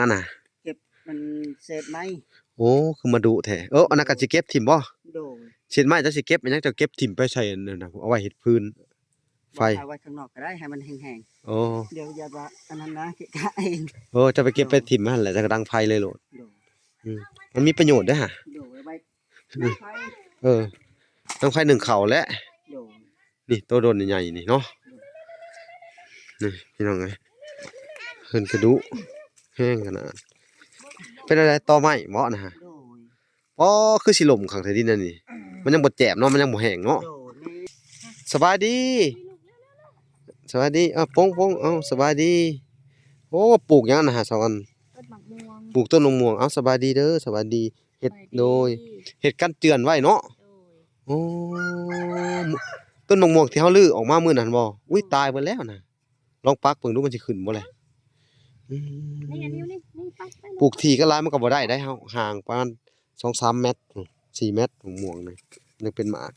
ອັນນ່າ ເກັບມັນເສດໄມ້. ໂອ້ ຄືມາດຸແທ້. ເອີ ອັນນັ້ນກໍຊິເກັບຖິ້ມບໍ່? ໂດຍ. ເສດໄມ້ເຈົ້າຊິເກັບ ອັນຫຍັງເຈົ້າເກັບຖິ້ມໄປໃສ່ອັນນັ້ນນະ ເອົາໄວ້ເຮັດຟືນໄຟ. ເອົາໄວ້ຂ້າງນອກກໍໄດ້ ໃຫ້ມັນແຫ້ງໆ. ໂອ້ ດຽວຢ້ານວ່າອັນນັ້ນນະ ເກະກະເອງ. ໂອ້ ເຈົ້າໄປເກັບໄປຖິ້ມຫັ້ນແຫຼະ ແລ້ວກໍດັງໄຟເລີຍໂລດ. ໂດຍ. ອືມ ມັນມີປະໂຫຍດເດ້ຫະ. ໂດຍ ໄວ້ ອືມ ໄວ້ ເອີ ດັງໄຟໜຶ້ງເຂົ້າແຫຼະ. ໂດຍ. ນີ້ໂຕໂດນໃຫຍ່ໆນີ້ເນາະ. ນີ້ພີ່ນ້ອງເອີຍ ເພິ່ນກະດຸແຮງຂະໜາດ. ເປັນແນວໃດ ຕໍໄມ້ເບາະນະ? ໂດຍ. ອໍ ຄືຊິລົ້ມຄັກແທ້ດິນອັນນີ້. ອືມ ມັນຍັງບໍ່ແຈບເນາະ ມັນຍັງບໍ່ແຫ້ງເນາະ. ໂດຍ. ສະບາຍດີ ສະບາຍດີ. ເອົາ ປົງໆ ເອົາ ສະບາຍດີ. ໂອ້ ປູກຫຍັງນະ ສາວອັນ? ຕົ້ນໝາກມ່ວງ. ປູກຕົ້ນໝາກມ່ວງ. ເອົາ ສະບາຍດີເດີ ສະບາຍດີ. ເຮັດ ສະບາຍດີ ໂດຍ ເຮັດກັນເຈື່ອນໄວ້ເນາະ. ໂດຍ. ໂອ້ ຕົ້ນໝາກມ່ວງທີ່ເຮົາຮື້ອອກມາມື້ນັ້ນບໍ່? ອຸ້ຍ ອືມ ຕາຍເບິດແລ້ວນະ. ລອງປັກເບິ່ງດູ ມັນຊິຂຶ້ນບໍ່ແຫຼະ. ອືມ ນີ້ ອັນນີ້ ນີ້ ນີ້ ປັກໄປເລີຍ. ປູກຖີ່ກັນຫຼາຍມັນກໍບໍ່ໄດ້ໄດ໋ ເຮົາຫ່າງປະມານສອງສາມແມັດ ສີ່ແມັດ ໝາກມ່ວງນີ້ ຍັງເປັນໝາກ.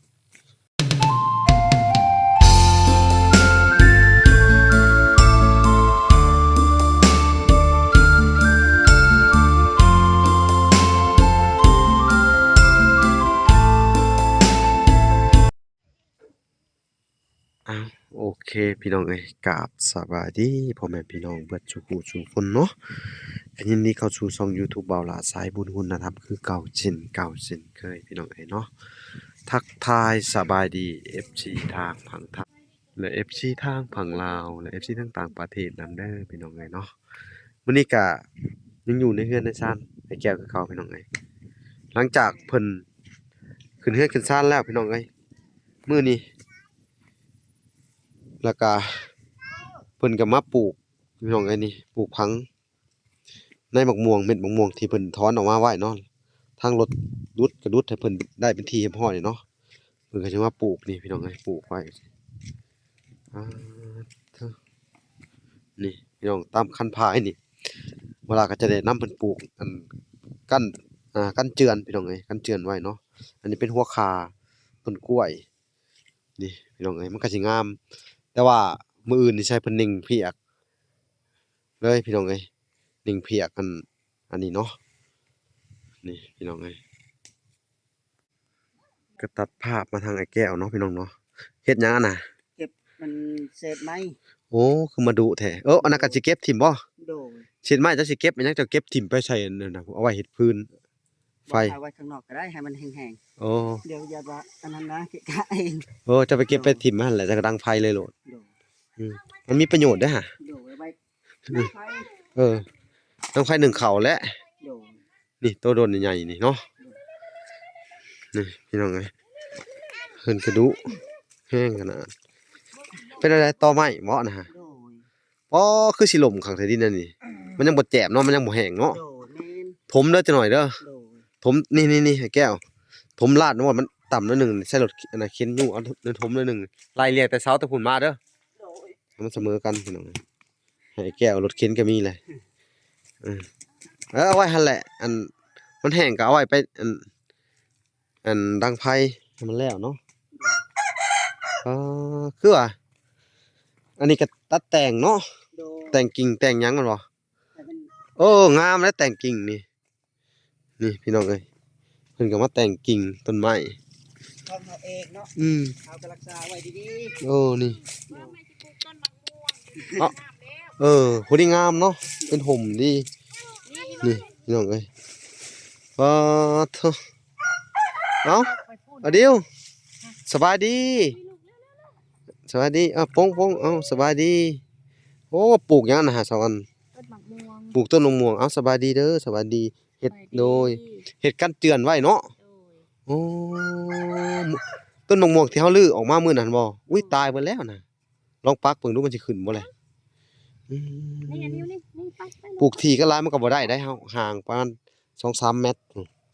ອ້າວ ໂອເຄ ພີ່ນ້ອງເອີຍ ກາບສະບາຍດີພໍ່ແມ່ພີ່ນ້ອງເບິດສູ່ຜູ້ສູ່ຄົນເນາະ. ກໍຍິນດີເຂົ້າສູ່ຊ່ອງຢູທູບບ່າວຫຼ້າ ສາຍບຸນຄຸນນະທຳ ຄືເກົ່າເຊັ່ນເກົ່າເຊັ່ນເຄີຍ ພີ່ນ້ອງເອີຍເນາະ. ທັກທາຍສະບາຍດີ ເອັຟຊີ ທາງຝັ່ງໄທ ແລະ ເອັຟຊີ ທາງຝັ່ງລາວ ແລະ ເອັຟຊີ ທາງຕ່າງປະເທດນຳເດີ ພີ່ນ້ອງເອີຍເນາະ. ມື້ນີ້ກະຍັງຢູ່ໃນເຮືອນໃນຊານອ້າຍແກ້ວຄືເກົ່າ ພີ່ນ້ອງເອີຍ. ຫຼັງຈາກເພິ່ນຂຶ້ນເຮືອນຂຶ້ນຊານແລ້ວ ພີ່ນ້ອງເອີຍ ມື້ນີ້ ແລ້ວກະເພິ່ນກະມາປູກ ພີ່ນ້ອງເອີຍ ນີ້ ປູກຝັງໃນໝາກມ່ວງ ເມັດໝາກມ່ວງທີ່ເພິ່ນຖອນອອກມາໄວ້ເນາະ. ທາງລົດດຸດກະດຸດໃຫ້ເພິ່ນໄດ້ເປັນທີ່ຮຽບຮ້ອຍເນາະ. ເພິ່ນກໍຊິມາປູກນີ້ ພີ່ນ້ອງເອີຍ ປູກໄວ້. ອາ ເທີ ນີ້ພີ່ນ້ອງ ຕາມຄັນພາຍນີ້ ເວລາກໍຈະແນະນຳເພິ່ນປູກ ອັນ ກັນ ອ່າ ກັນເຈື່ອນ ພີ່ນ້ອງເອີຍ ກັນເຈື່ອນໄວ້ເນາະ. ອັນນີ້ເປັນຫົວຂ່າຕົ້ນກ້ວຍ ນີ້ພີ່ນ້ອງເອີຍ ມັນກໍຊິງາມ ແຕ່ວ່າມື້ອື່ນນີ້ໃຊ້ເພິ່ນເໜັ່ງພຽກເລີຍ ພີ່ນ້ອງເອີຍ ເໜັ່ງພຽກ ອັນ ອັນນີ້ເນາະ. ນີ້ພີ່ນ້ອງເອີຍ ກໍຕັດພາບມາທາງອ້າຍແກ້ວເນາະ ພີ່ນ້ອງເນາະ. ເຮັດຫຍັງຫັ້ນນະ? ເກັບມັນເສດໄມ້. ໂອ້ ຄືມາດຸແທ້. ເອີ ອັນນັ້ນກໍຊິເກັບຖິ້ມບໍ່? ໂດຍ. ເສດໄມ້ເຈົ້າຊິເກັບ ອັນຫຍັງເຈົ້າເກັບຖິ້ມໄປໃສ່ອັນນັ້ນນະ ເອົາໄວ້ເຮັດຟືນໄຟ. ເອົາໄວ້ຂ້າງນອກກໍໄດ້ ໃຫ້ມັນແຫ້ງໆ. ໂອ້ ດຽວຢ້ານວ່າອັນນັ້ນນະ ເກະກະເອງ. ໂອ້ ເຈົ້າໄປເກັບໄປຖິ້ມຫັ້ນແຫຼະ ແລ້ວກໍດັງໄຟເລີຍໂລດ. ໂດຍ. ອືມ ມັນມີປະໂຫຍດເດ້ຫະ. ໂດຍ ໄວ້ ອືມ ໄວ້ ເອີ ດັງໄຟໜຶ້ງເຂົ້າແຫຼະ. ໂດຍ. ນີ້ໂຕໂດນໃຫຍ່ໆນີ້ເນາະ. ນີ້ພີ່ນ້ອງເອີຍ ເພິ່ນກະດຸແຮງຂະໜາດ. ເປັນແນວໃດ ຕໍໄມ້ເບາະນະ? ໂດຍ. ອໍ ຄືຊິລົ້ມຄັກແທ້ດິນອັນນີ້. ອືມ ມັນຍັງບໍ່ແຈບເນາະ ມັນຍັງບໍ່ແຫ້ງເນາະ. ໂດຍ ແມ່ນ. ຖົມເດີຈັກໜ້ອຍເດີ. ໂດຍ. ຖົມ ນີ້ໆໆ ໃຫ້ແກ້ວ ຖົມລາດວ່າມັນຕ່ຳໜ້ອຍໜຶ່ງ ໃສ່ລົດອັນນັ້ນເຂັນຢູ່ ເອົາ ຖົມໜ້ອຍໜຶ່ງ ໄລ່ລຽງແຕ່ເສົາແຕ່ພຸ້ນມາເດີ. ໂດຍ. ໃຫ້ມັນສະເໝີກັນ ພີ່ນ້ອງ. ໃຫ້ແກ້ວລົດເຂັນກໍມີແຫຼະ. ເອີ ເອີ ເອົາໄວ້ຫັ້ນແຫຼະ ອັນ ມັນແຫ້ງກໍເອົາໄວ້ໄປ ອັນ ອັນ ດັງໄຟໃຫ້ມັນແລ້ວເນາະ. ອໍ ຄືວ່າ ອັນນີ້ກໍຕັດແຕ່ງເນາະ. ໂດຍ. ແຕ່ງກິ່ງແຕ່ງຫຍັງແມ່ນບໍ່? ໂອ້ ງາມແລ້ວແຕ່ງກິ່ງນີ້. ນີ້ພີ່ນ້ອງເອີຍ ເພິ່ນກໍມາແຕ່ງກິ່ງຕົ້ນໄມ້ຂອງເຮົາເອງເນາະ. ອືມ ເຮົາກໍຮັກສາໄວ້ດີໆ. ໂອ້ ນີ້ ເອີ ພໍດີງາມເນາະ ເປັນຮົ່ມດີ. ນີ້ພີ່ນ້ອງເອີຍ ປາດໂທ້. ເອົ້າ ອາດິວ ສະບາຍດີ ສະບາຍດີ. ເອົ້າ ປົງໆ ເອົ້າ ສະບາຍດີ. ໂອ້ ປູກຫຍັງນະ ສາວອັນ? ຕົ້ນໝາກມ່ວງ. ປູກຕົ້ນໝາກມ່ວງ. ເອົ້າ ສະບາຍດີເດີ ສະບາຍດີ. ເຮັດ ສະບາຍດີ ໂດຍ ເຮັດກັນເຈື່ອນໄວ້ເນາະ. ໂດຍ. ໂອ້ ຕົ້ນໝາກມ່ວງທີ່ເຮົາຮື້ອອກມາມື້ນັ້ນບໍ່? ອຸ້ຍ ໂດຍ ຕາຍເບິດແລ້ວນະ. ລອງປັກເບິ່ງດູ ມັນຊິຂຶ້ນບໍ່ແຫຼະ. ອືມ ນີ້ ອັນນີ້ ນີ້ ນີ້ ປັກໄປເລີຍ. ປູກຖີ່ກັນຫຼາຍມັນກໍບໍ່ໄດ້ໄດ໋ ເຮົາຫ່າງປະມານສອງສາມແມັດ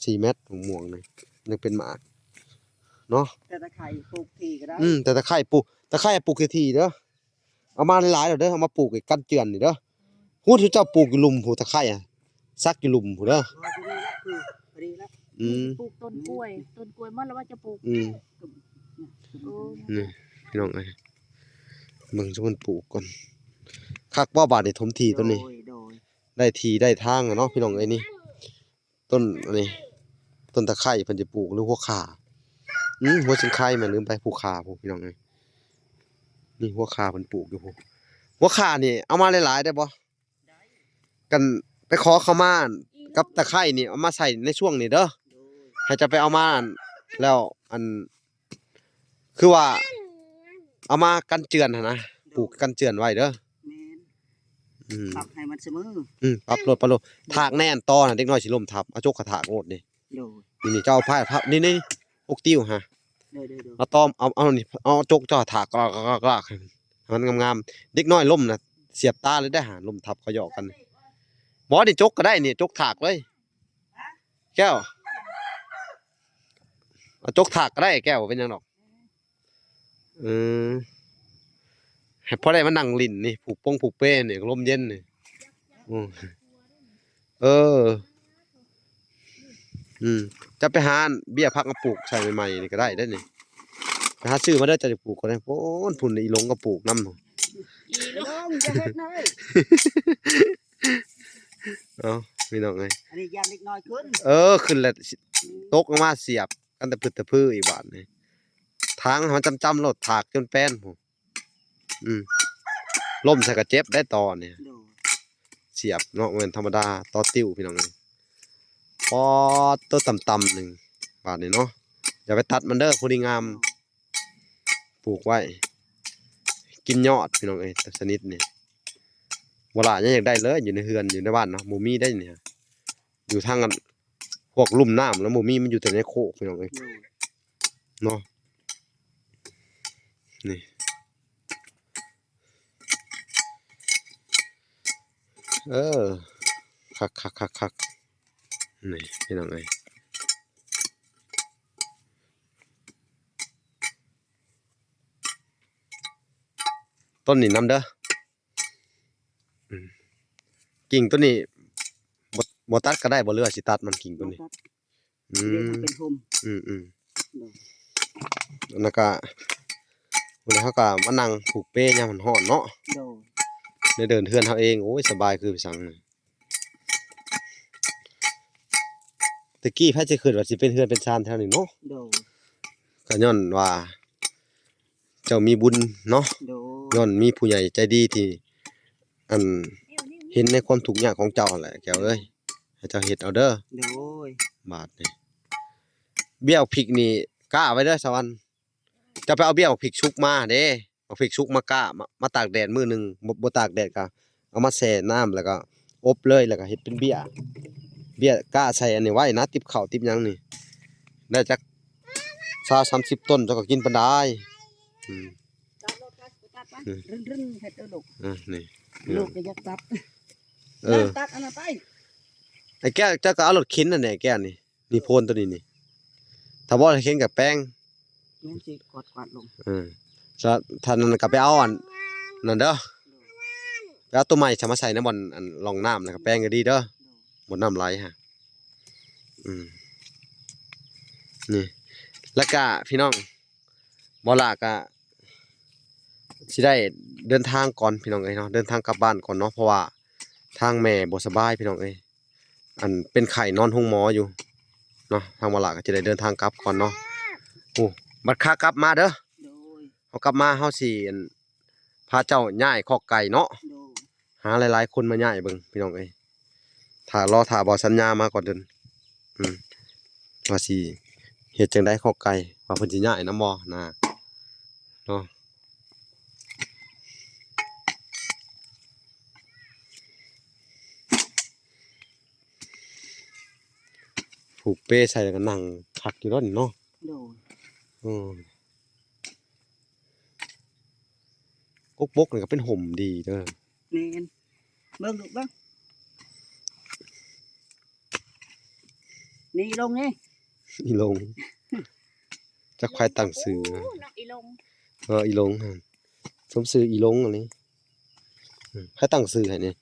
ສີ່ແມັດ ໝາກມ່ວງນີ້ ຍັງເປັນໝາກເນາະ. ແຕ່ຕະໄຄປູກຖີ່ກໍໄດ້. ອືມ ແຕ່ຕະໄຄປູກ ຕະໄຄປູກຖີ່ໆເດີ. ເອົາມາຫຼາຍໆແລ້ວເດີ ເອົາມາປູກໃຫ້ກັນເຈື່ອນນີ້ເດີ. ພຸ້ນ ເຈົ້າປູກຢູ່ລຸ່ມພຸ້ນ ຕະໄຄອະ ສັກຢູ່ລຸ່ມພຸ້ນເດີ. ອໍ ຕົວນີ້ລະ ຄື ຕົວນີ້ລະ. ອືມ ປູກຕົ້ນກ້ວຍ ຕົ້ນກ້ວຍໝົດແລ້ວວ່າຈະປູກ. ອືມ ໂອ້ ນີ້ພີ່ນ້ອງເອີຍ ເບິ່ງຊຸມມັນປູກກ່ອນ. ຄັກບໍ່ບາດນີ້ ຖົມຖີ່ຕົວນີ້? ໂດຍ ໂດຍ. ໄດ້ທີ່ໄດ້ທາງແລ້ວເນາະພີ່ນ້ອງເອີຍ. ນີ້ຕົ້ນອັນນີ້ ຕົ້ນຕະໄຄເພິ່ນຈະປູກ ຫຼືຫົວຂ່າ ອືມ ຫົວຊິງໄຄແມ່ນ ລືມໄປ ຜູ້ຂ່າພຸ້ນພີ່ນ້ອງເອີຍ. ນີ້ຫົວຂ່າເພິ່ນປູກຢູ່ພຸ້ນ. ຫົວຂ່ານີ້ເອົາມາຫຼາຍໆໄດ້ບໍ່? ກັນໄປຂໍເຂົ້າມາກັບຕະໄຄນີ້ ເອົາມາໃສ່ໃນຊ່ວງນີ້ເດີ ໃຫ້ເຈົ້າໄປເອົາມາ ແລ້ວອັນ ຄືວ່າເອົາມາກັນເຈື່ອນຫັ້ນນະ ປູກກັນເຈື່ອນໄວ້ເດີ. ແມ່ນ ອືມ ປັບໃຫ້ມັນສະເໝີ. ອືມ ປັບໂລດ ປັບໂລດ. ຖາກແໜ້ນຕໍ່ນະ ເດັກນ້ອຍຊິລົ້ມທັບ. ເອົາຈົກກະຖາກໂລດນີ້. ໂດຍ ນີ້ໆ ເຈົ້າເອົາພາຍ ນີ້ໆ ອົກຕິວຫະ. ໂດຍໆໆ ເອົາຕອມ ເອົາ ເອົານີ້ ເອົາຈົກເຈົ້າຖາກ ກລາກໆ ໃຫ້ມັນງາມໆ. ເດັກນ້ອຍລົ້ມນະ ສຽບຕາເລີຍໄດ໋ຫາ ລົ້ມທັບເຂົາຢອກກັນ. ບໍ່ ນີ້ຈົກກະໄດ້ນີ້ ຈົກຖາກເລີຍ. ແກ້ວ ເອົາຈົກຖາກກະໄດ້ແກ້ວ ບໍ່ເປັນຫຍັງດອກ. ເອີ ໃຫ້ພໍໄດ້ມານັ່ງຫຼິ້ນນີ້ ຜູກປົງຜູກເປນີ້ ລົມເຢັນນີ້. ອືມ ເອີ ອືມ ຈະໄປຫາເບ້ຍຜັກມາປູກໃສ່ໃໝ່ໆນີ້ກະໄດ້ເດ້ນີ້. ໄປຫາຊື້ມາເດີ ເຈົ້າຈະປູກກໍໄດ້. ໂອ້ ພຸ້ນອີຫຼົງກໍປູກນຳ. ອີຫຼົງ ຢ່າເຮັດນະເອີຍ. ເອົ້າ ພີ່ນ້ອງເອີຍ ອັນນີ້ຢ້ານເດັກນ້ອຍຂຶ້ນ. ເອີ ຂຶ້ນແລ້ວ ຕົກລົງມາສຽບກັນຕະພຶດຕະພືອີກບາດນີ້. ທາງໃຫ້ມັນຈຳໆໂລດ ຖາກຈົນແປນພຸ້ນ. ອືມ ລົ້ມໃສ່ກະເຈັບໄດ໋ຕໍ່ນີ້. ໂດຍ ສຽບເນາະ ບໍ່ແມ່ນທຳມະດາ ຕໍ່ຕິ້ວພີ່ນ້ອງເອີຍ. ປອດ ໂຕຕ່ຳໆໜຶ່ງ ບາດນີ້ເນາະ. ຢ່າໄປຕັດມັນເດີ ພໍດີງາມ. ໂດຍ ປູກໄວ້ກິນຍອດພີ່ນ້ອງເອີຍ ຊະນິດນີ້. ບໍ່ຫຼາຍຍັງຢາກໄດ້ເລີຍ ຢູ່ໃນເຮືອນ ຢູ່ໃນບ້ານເນາະ ບໍ່ມີໄດ໋ນີ້. ຢູ່ທາງອັນ ພວກລຸ່ມນ້ຳແລ້ວບໍ່ມີ ມັນຢູ່ແຕ່ໃນໂຄກພີ່ນ້ອງເອີຍ. ໂດຍ ເນາະ ນີ້ ເອີ ຄັກໆໆໆ ນີ້ພີ່ນ້ອງເອີຍ. ຕົ້ນນີ້ນຳເດີ. ອືມ ກິ່ງໂຕນີ້ ບໍ່ ບໍ່ຕັດກະໄດ້ບໍ່ ຫຼືວ່າຊິຕັດມັນ ກິ່ງໂຕນີ້? ບໍ່ຕັດ. ອືມ ເຮັດໃຫ້ເປັນຮົ່ມ. ອືມໆ ໂດຍ ແລ້ວກະ ແລ້ວເຮົາກະມານັ່ງຜູກເປຍາມມັນຮ້ອນເນາະ. ໂດຍ ໄດ້ເດີນເຮືອນເຮົາເອງ ໂອ້ຍ ສະບາຍຄືໄປສັງ. ແຕ່ກີ້ໃຜຊິຄິດວ່າຊິເປັນເຮືອນເປັນຊານແຖວນີ້ເນາະ. ໂດຍ ກະຍ້ອນວ່າ ເຈົ້າມີບຸນເນາະ. ໂດຍ ຍ້ອນມີຜູ້ໃຫຍ່ໃຈດີທີ່ ອັນ ເຫັນໃນຄວາມທຸກຍາກຂອງເຈົ້າຫັ້ນແຫຼະແກ້ວເອີຍ ໃຫ້ເຈົ້າເຮັດເອົາເດີ. ໂດຍ ບາດນີ້ ເບ້ຍພິກນີ້ກ້າໄວ້ເດີສະຫວັນ. ເຈົ້າໄປເອົາເບ້ຍພິກສຸກມາເດ້ ເອົາພິກສຸກມາກ້າ ມາ ມາຕາກແດດມື້ໜຶ່ງ ບໍ່ ບໍ່ຕາກແດດກະ ເອົາມາແຊ່ນ້ຳ ແລ້ວກໍອົບເລີຍ ແລ້ວກໍເຮັດເປັນເບ້ຍ ເບ້ຍກ້າໃສ່ອັນນີ້ໄວ້ນະ ຕິບເຂົ້າຕິບຫຍັງນີ້ ໄດ້ຈັກຊາວສາມສິບຕົ້ນ ເຈົ້າກໍກິນປານໃດ. ອືມ ຕັດລົດໄປ ຕັດໄປ ອືມ ລຶ້ນໆ ເຮັດເດີລູກ. ອືມ ນີ້ ລູກກໍຢາກຕັດ. ເອີ ຕັດອັນນັ້ນໄປ ໄອ້ແກ້ວ ເຈົ້າກໍເອົາລົດເຂັນນັ້ນແຫຼະ ແກ້ວນີ້. ນີ້ໂພນໂຕນີ້ນີ້ ຖ້າບໍ່ໄດ້ເຂັນກະແປງ ຍັງຊິກວາດໆລົງ. ເອີ ຖ້າ ຖ້ານັ້ນກະໄປເອົາອັນນັ້ນເດີ ໄປເອົາໂຕໃໝ່ຊະມາໃສ່ໃນບ່ອນອັນຮ່ອງນ້ຳ ແລ້ວກະແປງກະດີເດີ ບ່ອນນ້ຳໄຫຼຫັ້ນ. ອືມ ນີ້ ແລ້ວກະພີ່ນ້ອງ ບໍ່ຫຼ້າກະຊິໄດ້ເດີນທາງກ່ອນພີ່ນ້ອງເອີຍເນາະ ເດີນທາງກັບບ້ານກ່ອນເນາະ ເພາະວ່າທາງແມ່ບໍ່ສະບາຍພີ່ນ້ອງເອີຍ. ອັນເປັນໄຂ້ນອນໂຮງໝໍຢູ່ເນາະ ທາງວາລະກໍຈະໄດ້ເດີນທາງກັບກ່ອນເນາະ. ໂອ້ ບັດຂາກັບມາເດີ ໂດຍ ເຮົາກັບມາເຮົາຊິ ອັນ ພາເຈົ້າຍ້າຍຄອກໄກ່ເນາະ ໂດຍ ຫາຫຼາຍໆຄົນມາຍ້າຍເບິ່ງພີ່ນ້ອງເອີຍ. ຖ້າ ລໍຖ້າບ່າວສັນຍາມາກ່ອນເດີ ອືມ ວ່າຊິເຮັດຈັ່ງໃດຄອກໄກ່ ວ່າເພິ່ນຊິຍ້າຍນຳບໍ່ນະ ເນາະ. ຜູກເປໃສ່ແລ້ວກໍນັ່ງຄັກຢູ່ເນາະນີ້ເນາະ. ໂດຍ ເອີ ກົກບົກນີ້ກໍເປັນຮົ່ມດີເດີ. ແມ່ນ ເບິ່ງລູກເບິ່ງ ນີ້ອີຫຼົງນີ້ ອີຫຼົງ ຈັກໃຜຕັ້ງຊື່ ອີຫຼົງ ເອີ ອີຫຼົງ ສົມຊື່ອີຫຼົງອັນນີ້. ໃຜຕັ້ງຊື່ໃຫ້ນີ້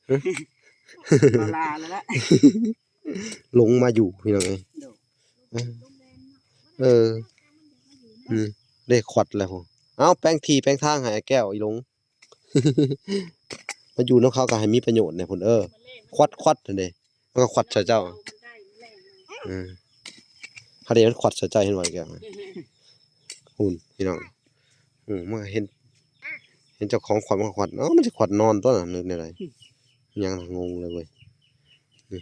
ຮະ ລາລາແລ້ວລະ ຫຼົງມາຢູ່ພີ່ນ້ອງເອີຍ. ໂດຍ ເອີ ເອີ ອືມ ໄດ້ຂວັດແລ້ວ. ເອົ້າ ແປງທີ່ແປງທາງໃຫ້ອ້າຍແກ້ວ ອີຫຼົງ. ມາຢູ່ນຳເຂົາກໍໃຫ້ມີປະໂຫຍດແດ່ພຸ້ນ ເອີ ຂວັດ ຂວັດຫັ້ນເດ້ ມັນກໍຂວັດໃສ່ເຈົ້າ ເອີ ພະເດມັນຂວັດໃສ່ເຈົ້າ ເຫັນບໍ່ແກ້ວ ພຸ້ນພີ່ນ້ອງ ອື ມັນກໍເຫັນ ເຫັນເຈົ້າຂອງຂວັດ ມັນກໍຂວັດ ເອົ້າ ມັນຊິຂວັດນອນຕົວນັ້ນ ຫຼືແນວໃດ ຍັງງງເລີຍເວີຍ ນີ້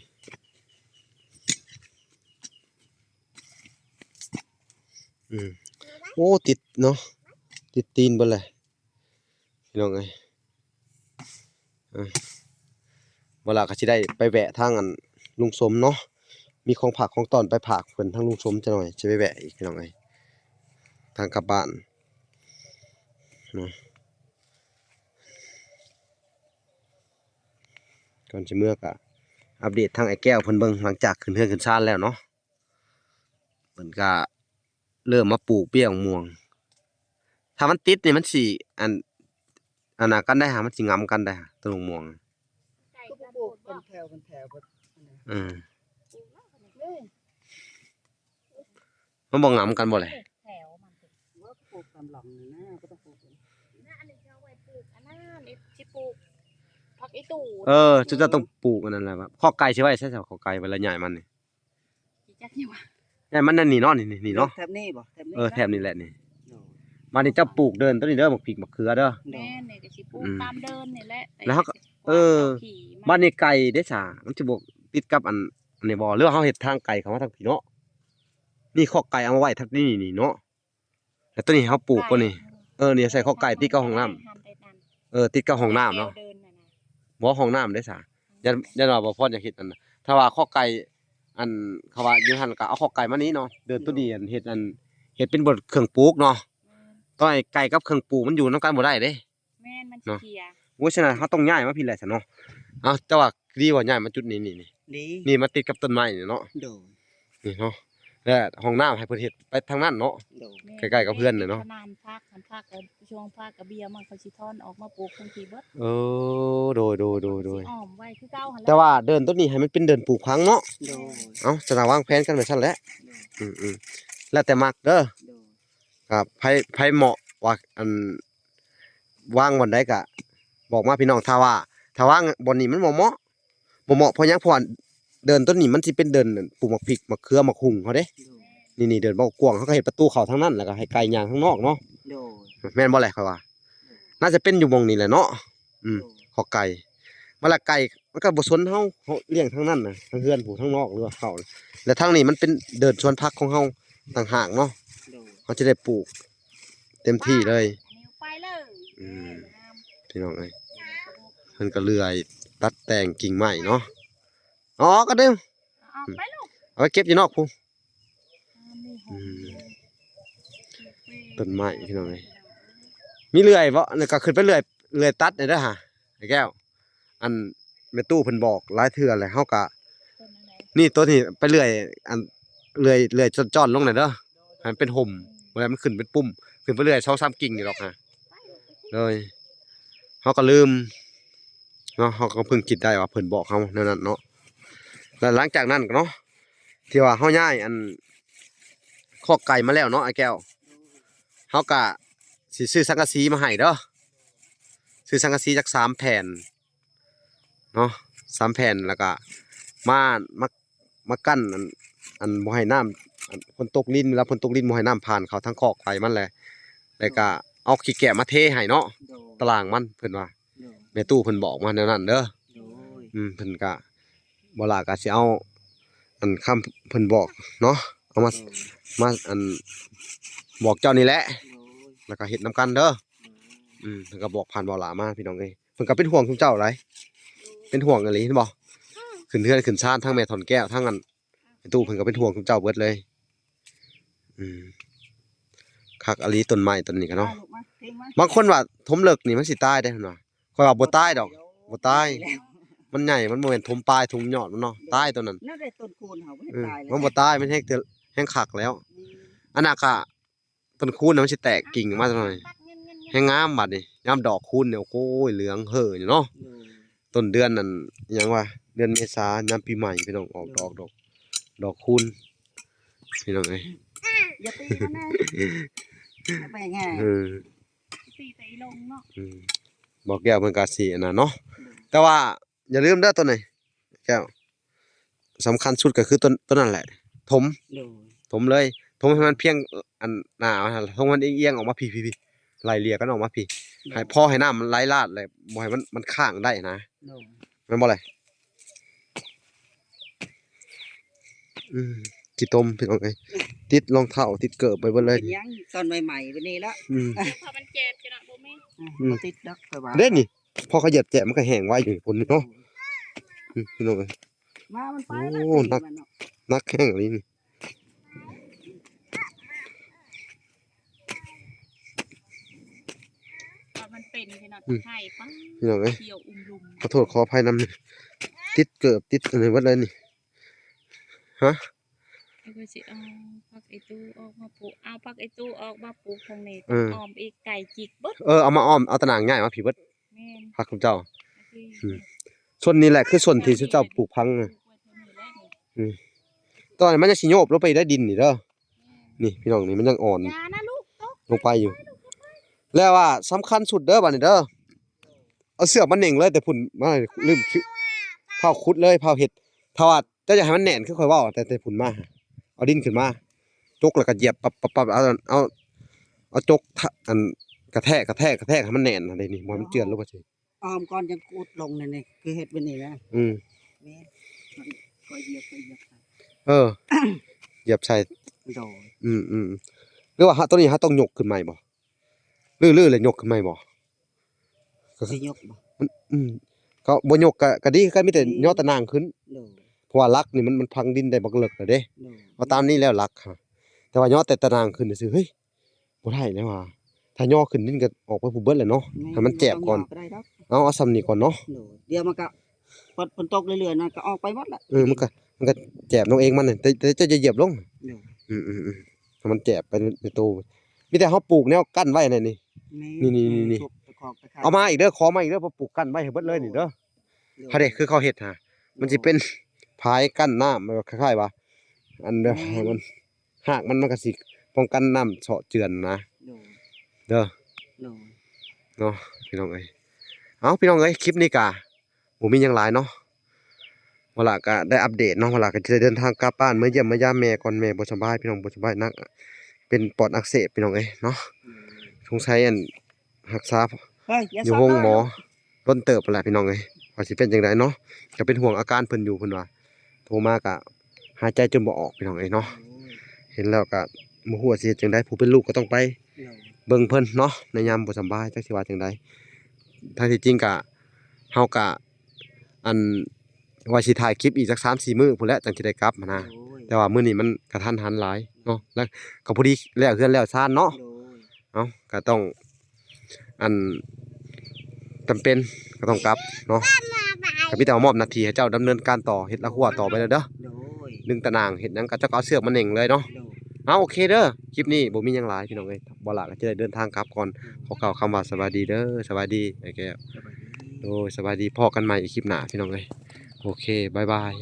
ອືມ ໂອ້ ຕິດເນາະ ຕິດຕີນເບິດແຫຼະ ພີ່ນ້ອງເອີຍ ເອີ ບໍ່ລະກໍຊິໄດ້ໄປແວະທາງອັນລຸງສົມເນາະ ມີຂອງຝາກຂອງຕ້ອນໄປຝາກເພິ່ນທາງລຸງສົມຈັກໜ່ອຍ ຊິໄປແວະອີກ ພີ່ນ້ອງເອີຍ ທາງກັບບ້ານເນາະ ກ່ອນຊິເມືອກໍອັບເດດທາງອ້າຍແກ້ວເພິ່ນເບິ່ງ ຫຼັງຈາກຂຶ້ນເຮືອນຂຶ້ນຊານແລ້ວເນາະ. ເພິ່ນກະເລີ່ມມາປູກເບ້ຍໝາກມ່ວງ ຖ້າມັນຕິດນີ້ມັນຊິ ອັນ ອັນນັ້ນກັນໄດ໋ຫາ ມັນຊິຫງຳກັນໄດ໋ຫາ ຕົ້ນໝາກມ່ວງ ກໍບໍ່ປູກເປັນແຖວເປັນແຖວເບິດ ເອີ ມັນບໍ່ຫງຳກັນບໍ່ແຫຼະ ແຖວມັນ ວ່າປູກຕາມຫຼັງນີ້ນະ ບໍ່ຕ້ອງປູກ ອັນນີ້ເຂົາເອົາໄວ້ປູກ ອັນນັ້ນ ຊິປູກຜັກອີ່ຕູ່ ເອີ ເຈົ້າຕ້ອງປູກອັນນັ້ນແຫຼະ ຄອກໄກ່ຊິໄວ້ໃສ ຄອກໄກ່ເວລາຍ້າຍມັນນີ້ ຊິຈັກຢູ່ຫວາ ແຕ່ມັນນັ້ນນີ້ເນາະ ນີ້ ນີ້ ນີ້ເນາະ ແຖບນີ້ບໍ່ ແຖບນີ້ ເອີ ແຖບນີ້ແຫຼະນີ້ ໂດຍ ບາດນີ້ເຈົ້າປູກເດີ່ນໂຕນີ້ເດີ ໝາກພິກໝາກເຂືອເດີ ໂດຍ ແມ່ນ ນີ້ກໍຊິປູກ ອືມ ຕາມເດີ່ນນີ້ແຫຼະ ແຕ່ ແລ້ວເຮົາກໍ ເອີ ບາດນີ້ໄກ່ເດ້ສາ ມັນຊິບໍ່ຕິດກັບອັນ ອັນນີ້ບໍ່ ຫຼືວ່າເຮົາເຮັດທາງໄກ່ເຂົ້າມາທາງພີ້ເນາະ ນີ້ຄອກໄກ່ເອົາມາໄວ້ທາງນີ້ ນີ້ເນາະ ແລ້ວໂຕນີ້ເຮົາປູກກ່ອນນີ້ ເອີ ນີ້ໃສ່ຄອກໄກ່ຕິດກັບຫ້ອງນ້ຳ ເອີ ຕິດກັບຫ້ອງນ້ຳເນາະ ບໍ່ ຫ້ອງນ້ຳເດ້ສາ ຢ້ານ ຢ້ານວ່າບໍ່ພອນຢາກເຮັດອັນ ຖ້າວ່າຄອກໄກ່ ອັນ ເຂົາວ່າຢູ່ຫັ້ນກໍເອົາຄອກໄກ່ມານີ້ເນາະ ເດີ່ນໂຕນີ້ ອັນ ເຮັດ ອັນ ເຮັດເປັນບ່ອນເຄື່ອງປູກເນາະ ຕ້ອງໃຫ້ໄກ່ກັບເຄື່ອງປູກມັນຢູ່ນຳກັນບໍ່ໄດ້ເດ້ ແມ່ນ ມັນຊິເຄຍ ໂອ້ຍ ສະນັ້ນເຮົາຕ້ອງຍ້າຍມາພີ້ແຫຼະຊະເນາະ ເອົ້າ ແຕ່ວ່າດີວ່າຍ້າຍມາຈຸດນີ້ ນີ້ ນີ້ ດີ ນີ້ມາຕິດກັບຕົ້ນໄມ້ນີ້ເນາະ ໂດຍ ນີ້ເນາະ ແລະຫ້ອງນ້ຳໃຫ້ເພິ່ນເຮັດໄປທາງນັ້ນເນາະ ໂດຍ ໃກ້ໆກັບເຮືອນເລີຍເນາະ ຂະໜາດຜັກ ຫັ້ນຜັກ ເອີ ຊ່ວງຜັກກະເບ້ຍມັນ ເຂົາຊິຖອນອອກມາປູກທັງທີ່ເບິດ ເອີ ໂດຍໆໆໆ ຊິອ້ອມໄວ້ຄືເກົ່າຫັ້ນແຫຼະ ແຕ່ວ່າເດີ່ນໂຕນີ້ໃຫ້ມັນເປັນເດີ່ນປູກຜັງເນາະ ໂດຍ ເອົ້າ ສະນັ້ນວາງແຜນກັນໄວ້ຊັ້ນແຫຼະ ໂດຍ ອືມໆ ແລ້ວແຕ່ມັກເດີ ໂດຍ ກໍໃຜ ໃຜເໝາະວ່າ ອັນ ວາງບ່ອນໃດກໍບອກມາພີ່ນ້ອງ ຖ້າວ່າ ຖ້າວາງບ່ອນນີ້ມັນບໍ່ເໝາະ ບໍ່ເໝາະເພາະຫຍັງ ເພາະວ່າເດີ່ນໂຕນີ້ມັນຊິເປັນເດີ່ນປູກໝາກພິກ ໝາກເຂືອ ໝາກຫຸ່ງເຮົາເດ້ ໂດຍ ນີ້ໆ ເດີ່ນບໍ່ກວ້າງ ເຮົາກໍເຮັດປະຕູເຂົ້າທາງນັ້ນ ແລ້ວກໍໃຫ້ໄກ່ຍ່າງທາງນອກເນາະ ໂດຍ ແມ່ນບໍ່ແຫຼະຂ້ອຍວ່າ ໂດຍ ໜ້າຈະເປັນຢູ່ໝ່ອງນີ້ແຫຼະເນາະ ອືມ ໂດຍ ຄອກໄກ່ ມາລະໄກ່ ມັນກໍບໍ່ສົນເຮົາ ເຮົາລ້ຽງທາງນັ້ນນະ ທາງເຮືອນຜູ້ທາງນອກ ຫຼືວ່າເຂົ້າ ແລະທາງນີ້ມັນເປັນເດີ່ນສວນຜັກຂອງເຮົາຕ່າງຫາກເນາະ ໂດຍ ເຮົາຈະໄດ້ປູກເຕັມທີ່ເລີຍ ໄປເລີຍ ອືມ ພີ່ນ້ອງເອີຍ ເພິ່ນກໍເລື່ອຍຕັດແຕ່ງກິ່ງໄມ້ເນາະ ອໍ ກໍດຶງ ເອົາໄປລູກ ເອົາໄປເກັບຢູ່ນອກພຸ້ນ ອືມ ຕົ້ນໄມ້ພີ່ນ້ອງເອີຍ ມີເລື່ອຍບໍ່? ແລ້ວກໍຂຶ້ນໄປເລື່ອຍ ເລື່ອຍຕັດແດ່ເດີຫາ ໄອ້ແກ້ວ ອັນແມ່ຕູ້ເພິ່ນບອກຫຼາຍເທື່ອແລ້ວ ເຮົາກະ ນີ້ ໂຕນີ້ໄປເລື່ອຍ ອັນ ເລື່ອຍ ເລື່ອຍຈ້ອນໆລົງແດ່ເດີ ໃຫ້ມັນເປັນຮົ່ມ ບໍ່ໃຫ້ມັນຂຶ້ນເປັນປຸ່ມ ຂຶ້ນໄປເລື່ອຍສອງສາມກິ່ງນີ້ດອກຫາ ໂດຍ ເຮົາກໍລືມເນາະ ເຮົາກໍເພິ່ງຄິດໄດ້ວ່າເພິ່ນບອກເຮົາແນວນັ້ນເນາະ ແລ້ວຫຼັງຈາກນັ້ນກໍເນາະ ທີ່ວ່າເຮົາຍ້າຍອັນ ຄອກໄກ່ມາແລ້ວເນາະ ອ້າຍແກ້ວ ເຮົາກະຊິຊື້ສັງກະສີມາໃຫ້ເດີ ຊື້ສັງກະສີຈັກສາມແຜ່ນເນາະ ສາມແຜ່ນ ແລ້ວກະມາ ມາ ມາກັ້ນອັນ ອັນບໍ່ໃຫ້ນ້ຳ ອັນຝົນຕົກລິນ ເວລາຝົນຕົກລິນບໍ່ໃຫ້ນ້ຳຜ່ານເຂົ້າທາງຄອກໄກ່ມັນແຫຼະ ແລ້ວກະເອົາຂີ້ແກະມາເທໃຫ້ເນາະ ໂດຍ ຕະລ່າງມັນ ເພິ່ນວ່າ ໂດຍ ແມ່ຕູ້ເພິ່ນບອກມາແນວນັ້ນເດີ ໂດຍ ອືມ ເພິ່ນກະ ບໍ່ຫຼ້າກໍຊິເອົາອັນຄຳເພິ່ນບອກເນາະ ເອົາມາ ໂດຍ ມາອັນບອກເຈົ້ານີ້ແຫຼະ ໂດຍ ແລ້ວກໍເຮັດນຳກັນເດີ ໂດຍ ອືມ ເພິ່ນກໍບອກຜ່ານບໍ່ຫຼ້າມາ ພີ່ນ້ອງເອີຍ ເພິ່ນກໍເປັນຫ່ວງຊຸມເຈົ້າຫຼາຍ ໂດຍ ເປັນຫ່ວງອີ່ຫຼີ ເຫັນບໍ່? ອືມ ຂຶ້ນເຮືອນຂຶ້ນຊານ ທັງແມ່ທ່ອນແກ້ວ ທັງອັນໄອ້ຕູ້ ເພິ່ນກໍເປັນຫ່ວງຊຸມເຈົ້າເບິດເລີຍ ອືມ ຄັກອີ່ຫຼີ ຕົ້ນໄມ້ຕົ້ນນີ້ກໍເນາະ ມາລູກມາ ເພງມາ ບາງຄົນວ່າຖົມເລິກນີ້ມັນຊິຕາຍເດ້ ເພິ່ນວ່າ ຂ້ອຍວ່າບໍ່ຕາຍດອກ ບໍ່ຕາຍ ມັນໃຫຍ່ ມັນບໍ່ແມ່ນຖົມປາຍຖົມຍອດມັນເນາະ ຕາຍໂຕນັ້ນ ແນວໃດຕົ້ນຄູນເຮົາບໍ່ເຫັນ ເອີ ຕາຍເລີຍ ມັນບໍ່ຕາຍ ມັນແຮງ ແຮງຄັກແລ້ວ ອືມ ອັນນັ້ນກະ ຕົ້ນຄູນນະມັນຊິແຕກກິ່ງອອກມາຈັກໜ່ອຍ ແຮງງາມບາດນີ້ ຍາມດອກຄູນນີ້ ໂອ້ຍ ເຫຼືອງເຫີຢູ່ເນາະ ໂດຍ ຕົ້ນເດືອນນັ້ນ ຫຍັງວະ ເດືອນເມສາ ຍາມປີໃໝ່ ພີ່ນ້ອງ ອອກ ໂດຍ ດອກ ດອກ ດອກຄູນ ພີ່ນ້ອງເອີຍ ຢ່າຕີມັນນະ ເອົາໄປຫຍັງ ເອີ ຕີແຕ່ອີ່ລົງເນາະ ອືມ ບໍ່ແກ້ວເພິ່ນກໍຊິອັນນັ້ນເນາະ ແຕ່ວ່າຢ່າລືມເດີໂຕນີ້ແກ້ວ ສຳຄັນສຸດກໍຄືໂຕ ໂຕນັ້ນແຫຼະ ຖົມ ໂດຍ ຖົມເລີຍ ຖົມໃຫ້ມັນພຽງອັນໜ້າ ຖົມໃຫ້ມັນອຽງໆອອກມາພີ້ໆ ໄລ່ເລ່ຍກັນອອກມາພີ້ ໂດຍ ໃຫ້ພໍໃຫ້ນ້ຳມັນໄຫຼຫຼາດແຫຼະ ບໍ່ໃຫ້ມັນ ມັນຄ້າງໄດ້ນະ ໂດຍ ແມ່ນບໍ່ແຫຼະ? ອືມ ຂີ້ຕົມພີ່ນ້ອງເອີຍ ຕິດລອງເທ້າຕິດເກີບໄປເບິດເລີຍ ເປັນຫຍັງ ຕອນໃໝ່ໆ ແບບນີ້ລະ ອືມ ເພາະມັນແຈບຢູ່ເນາະ ບໍ່ມີ ອືມ ບໍ່ຕິດດອກ ຂ້ອຍວ່າ ເດ້ນີ້ ພໍເຂົາຢຽບແຈບມັນກໍແຫ້ງໄວຢູ່ພຸ້ນເນາະ ອືມ ອືມ ພີ່ນ້ອງເອີຍ ວ່າມັນໄປ ໂອ້ ແລ້ວ ໜັກ ມັນເນາະ ໜັກແຮງອີ່ຫຼີນີ້ ວ່າມັນເປັນ ພີ່ນ້ອງ ອືມ ໄຂ່ ປ້າ ພີ່ນ້ອງເອີຍ ຂຽວອຸ່ມລຸມ ຂໍໂທດຂໍອະໄພນຳ ຕິດເກີບຕິດອັນນີ້ເບິດເລີຍນີ້ ຮະ ແລ້ວກໍຊິເອົາຜັກອີ່ຕູ່ອອກມາປູກ ເອົາຜັກອີ່ຕູ່ອອກມາປູກທາງນີ້ ເອີ ອ້ອມອີກ ໄກ່ຈິກເບິດ ເອີ ເອົາມາອ້ອມ ເອົາຕາໜ່າງຍ້າຍມາພີ້ເບິດ ແມ່ນ ຜັກຂອງເຈົ້າ ໂອເຄ ອືມ ສ່ວນນີ້ແຫຼະຄືສ່ວນທີ່ເຈົ້າປູກພັງນະ ອືມ ຕອນນີ້ມັນຍັງຊິໂຍບລົງໄປໄດ້ດິນນີ້ເດີ ນີ້ພີ່ນ້ອງ ນີ້ມັນຍັງອ່ອນ ຢ່ານະລູກ ຕົກ ລົງໄປຢູ່ ແລ້ວວ່າສຳຄັນສຸດເດີບາດນີ້ເດີ ເອົາເຊືອກມາເໜັງເລີຍແຕ່ພຸ້ນມາ ລືມ ພາວຂຸດເລີຍ ພາວເຮັດ ຖ້າວ່າເຈົ້າຢາກໃຫ້ມັນແໜ້ນຄືຂ້ອຍເວົ້າ ແຕ່ ແຕ່ພຸ້ນມາ ເອົາດິນຂຶ້ນມາ ຈົກແລ້ວກໍຢຽບປັບໆໆ ເອົາ ເອົາ ເອົາຈົກ ທະ ອັນ ກະແທກ ກະແທກ ກະແທກໃຫ້ມັນແໜ້ນຫັ້ນເດ ນີ້ ບໍ່ໃຫ້ມັນເຈື່ອນລົງໄປຊິ ອ້ອມກ່ອນຈັ່ງຂຸດລົງນີ້ ນີ້ ຄືເຮັດແບບນີ້ນະ ອືມ ແມ່ນ ຄ່ອຍຢຽບ ຄ່ອຍຢຽບໃສ່ ເອີ ຢຽບໃສ່ ໂດຍ ອືມໆ ຫຼືວ່າເຮົາ ໂຕນີ້ເຮົາຕ້ອງຍົກຂຶ້ນໃໝ່ບໍ່ ຫຼື ຫຼືແລ້ວຍົກຂຶ້ນໃໝ່ບໍ່ ກໍຄື ຊິຍົກບໍ່ ມັນ ອືມ ກໍບໍ່ຍົກກໍ ກໍດີຄືກັນ ມີແຕ່ຍໍຕາໜ່າງຂຶ້ນ ໂດຍ ເພາະວ່າຫຼັກນີ້ມັນ ມັນຝັງດິນໄດ້ບັກເລິກແລ້ວເດ້ ໂດຍ ເອົາຕາມນີ້ແລ້ວຫຼັກ ແຕ່ວ່າຍໍແຕ່ຕາໜ່າງຂຶ້ນຊື່ ເຮີ້ຍ ບໍ່ໄດ້ແລ້ວວ່າ ຖ້າຍໍຂຶ້ນດິນກໍອອກໄປພຸ້ນເບິດແຫຼະເນາະ ແມ່ນ ໃຫ້ມັນແຈບກ່ອນ ເອົາ ເອົາສ່ຳນີ້ກ່ອນເນາະ ໂດຍ ດຽວມັນກໍ ຝົນ ຝົນຕົກເລື້ອຍໆ ມັນກໍອອກໄປໝົດແຫຼະ ເອີ ມັນກໍ ມັນກໍແຈບລົງເອງມັນ ແຕ່ ແຕ່ເຈົ້າຢ່າຢຽບລົງ ໂດຍ ອືມໆ ໃຫ້ມັນແຈບໄປໃນ ໃນໂຕ ມີແຕ່ເຮົາປູກແນວກັ້ນໄວ້ແຫຼະນີ້ ແມ່ນ ນີ້ໆໆ ເອົາມາອີກເດີ ຂໍມາອີກເດີ ເພື່ອປູກກັ້ນໄວ້ໃຫ້ເບິດເລີຍນີ້ເດີ ໂດຍ ເຮົາເດ້ ຄືເຂົາເຮັດຫາ ມັນຊິເປັນຝາຍກັ້ນນ້ຳ ແບບວ່າຄ້າຍໆວ່າ ອັນແບບ ແມ່ນ ໃຫ້ມັນ ຮາກມັນ ມັນກໍຊິປ້ອງກັນນ້ຳເຊາະເຈື່ອນນະ ໂດຍ ເດີ ໂດຍ ເນາະ ພີ່ນ້ອງເອີຍ ເອົ້າ ພີ່ນ້ອງເອີຍ ຄລິບນີ້ກະບໍ່ມີຫຍັງຫຼາຍເນາະ ວະລະກະໄດ້ອັບເດດເນາະ ວະລະກະຈະໄດ້ເດີນທາງກັບບ້ານ ເມືອຢ້ຽມມາຢາມແມ່ກ່ອນ ແມ່ບໍ່ສະບາຍ ພີ່ນ້ອງ ບໍ່ສະບາຍໜັກ ເປັນປອດອັກເສບ ພີ່ນ້ອງເອີຍເນາະ ໂດຍ ສົງໄສອັນ ຮັກສາ ເຮີ້ຍ ຢ່າ ຢູ່ໂຮງໝໍ ຊອກເດີ ດົນເຕີບພຸ້ນແຫຼະພີ່ນ້ອງເອີຍ ວ່າຊິເປັນຈັ່ງໃດເນາະ ກໍເປັນຫ່ວງອາການເພິ່ນຢູ່ ເພິ່ນວ່າໂທມາກະຫາຍໃຈຈົນບໍ່ອອກພີ່ນ້ອງເອີຍເນາະ ໂອ້ຍ ເຫັນແລ້ວກະບໍ່ຮູ້ວ່າຊິເຮັດຈັ່ງໃດ ຜູ້ເປັນລູກກໍຕ້ອງໄປ ໂດຍ ເບິ່ງເພິ່ນເນາະ ໃນຍາມບໍ່ສຳບາຍ ຈັກຊິວ່າຈັ່ງໃດ ແທ້ທີ່ຈິງກະ ເຮົາກະ ອັນ ວ່າຊິຖ່າຍຄລິບອີກຈັກສາມສີ່ມື້ພຸ້ນແຫຼະ ຈັ່ງຊິໄດ້ກັບຫັ້ນນະ ໂອ້ຍ ແຕ່ວ່າມື້ນີ້ມັນກະທັນຫັນຫຼາຍເນາະ ແລ້ວກໍພໍດີແລ້ວເຮືອນແລ້ວຊານເນາະ ໂດຍ ເອົ້າ ກໍຕ້ອງ ອັນ ຈຳເປັນກໍຕ້ອງກັບເນາະ ກໍມີແຕ່ວ່າມອບໜ້າທີ່ໃຫ້ເຈົ້າດຳເນີນການຕໍ່ ເຮັດລະຮົ້ວຕໍ່ໄປເດີ ໂດຍ ດຶງຕາໜ່າງເຮັດຫຍັງກໍເຈົ້າກໍເອົາເຊືອກມາເໜັງເລີຍເນາະ ໂດຍ ເອົ້າ ໂອເຄເດີ ຄລິບນີ້ບໍ່ມີຫຍັງຫຼາຍພີ່ນ້ອງເອີຍ ບໍ່ຫຼາກໍຈະໄດ້ເດີນທາງກັບກ່ອນ ໂດຍ ຂໍກ່າວຄຳວ່າສະບາຍດີເດີ ສະບາຍດີ ອ້າຍແກ້ວ ສະບາຍດີ ໂດຍ ສະບາຍດີ ພໍ້ກັນໃໝ່ອີກຄລິບໜ້າພີ່ນ້ອງເອີຍ ໂອເຄ ບາຍບາຍ.